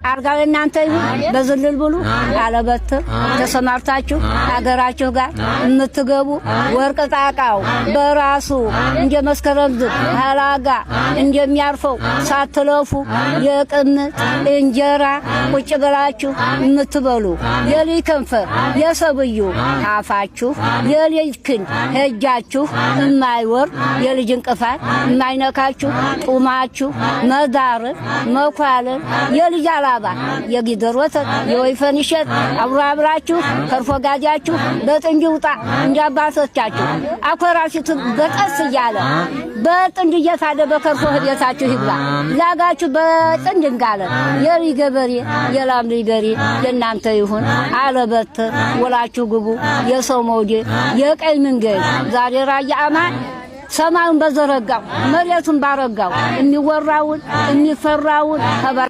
አርጋው እናንተ ይሁን በዝልል ብሉ አለበትር ተሰማርታችሁ አገራችሁ ጋር የምትገቡ ወርቅ ጣቃው በራሱ እንደ መስከረም ዝግ አላጋ እንደሚያርፈው ሳትለፉ የቅምጥ እንጀራ ቁጭ ብላችሁ የምትበሉ የልጅ ከንፈር የሰብዩ አፋችሁ የልጅ ክንድ ሄጃችሁ የማይወርድ የልጅ እንቅፋት የማይነካችሁ ጡማችሁ መዳርን መኳልን የልጅ አላባ የጊደር ወተት የወይፈን እሸት አብሮ አብራችሁ ከርፎ ጋጃችሁ በጥንድ ውጣ እንደ አባቶቻችሁ አኮራፊቱ በቀስ እያለ በጥንድ እየታደ በከርፎ ህቤታችሁ ይግባ ላጋችሁ በጥንድ እንጋለ የልጅ ገበሬ የላም ልጅ በሬ የእናንተ ይሁን። አለበትር ውላችሁ ግቡ። የሰው መውደድ የቀይ መንገድ ዛሬ ራያ አማን ሰማዩን በዘረጋው መሬቱን ባረጋው የሚወራውን የሚፈራውን ከበራ